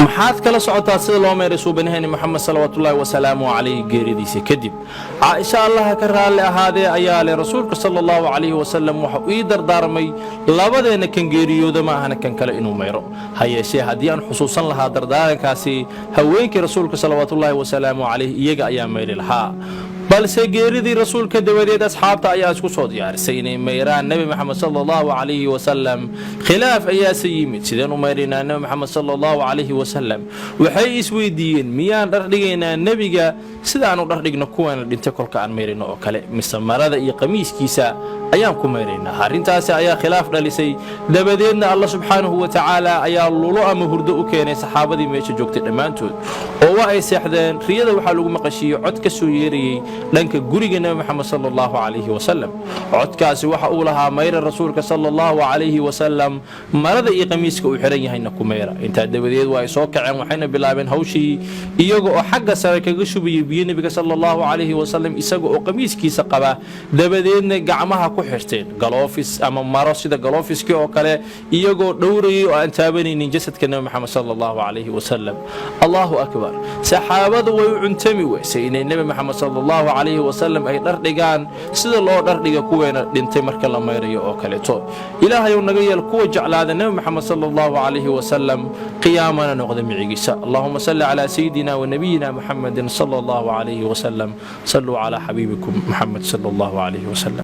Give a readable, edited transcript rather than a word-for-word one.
Maxaad kala socotaa sida loo mayray suubanaheeni Moxamed salawaatullaahi wasalaamu calayh geeridiisa kadib? Caaisha, Allaha ka raalli ahaadee, ayaa leh: "Rasuulka sala Allahu calayhi wasalam waxau ii dardaarmay labadeenna kan geeriyooda ma ahana kan kale inuu mayro. Ha yeeshee, haddii aan xusuusan lahaa dardaarankaasi, haweenkii rasuulka salawaatullaahi wasalaamu calayh iyaga ayaa mayri lahaa." Balse geeridii rasuulka dabadeed, asxaabta ayaa isku soo diyaarisay inay mayraan Nebi Moxamed sala Allahu calayhi wasalam. Khilaaf ayaase yimid. Sideen u mayraynaa Nebi Moxamed sala Allahu calayhi wasalam? Waxay isweydiiyeen: miyaan dhar dhigaynaa nebiga sidaanu dhar dhigno kuwaana dhintay kolka aan mayrayno oo kale, mise marada iyo qamiiskiisa ayaan ku mayraynaa? Arrintaasi ayaa khilaaf dhalisay. Dabadeedna Alla subxaanahu wa tacaala ayaa lulo ama hurdo u keenay saxaabadii meesha joogtay dhammaantood, oo waa ay seexdeen. Riyada waxaa lagu maqashiiyey cod ka soo yeerayey dhanka guriga Nebi Moxamed sala Allahu calayhi wasalam. Codkaasi waxa uu lahaa: "Mayra rasuulka sala Allahu calayhi wasalam, marada iyo qamiiska uu xihan yahayna ku mayra." Intaa dabadeed waa ay soo kaceen, waxayna bilaabeen hawshii, iyaga oo xagga sare kaga shubayay biyo nebiga sala Allahu calayhi wasalam isaga oo qamiiskiisa qaba. Dabadeedna gacmaha ku xirteen galoofis ama maro sida galoofiskii oo kale, iyagoo dhowrayay oo aan taabanaynin jasadka Nebi Moxamed sala Allahu calayhi wasalam. Allahu akbar! Saxaabadu way u cuntami weysay inay Nebi Moxamed sala Allahu calayhi wasalam ay dhar dhigaan sida loo dhardhiga kuweena dhintay marka la mayrayo oo kaleeto. Ilaahayow, naga yeel kuwa jeclaada Nebi Moxamed sala Allahu calayhi wasalam, qiyaamana noqda micigiisa. Allahuma salli calaa sayidina wa nabiyina Muxamedin sala Allahu calayhi wasalam. Salluu calaa xabiibikum Muxamed sala Allahu calayhi wasalam.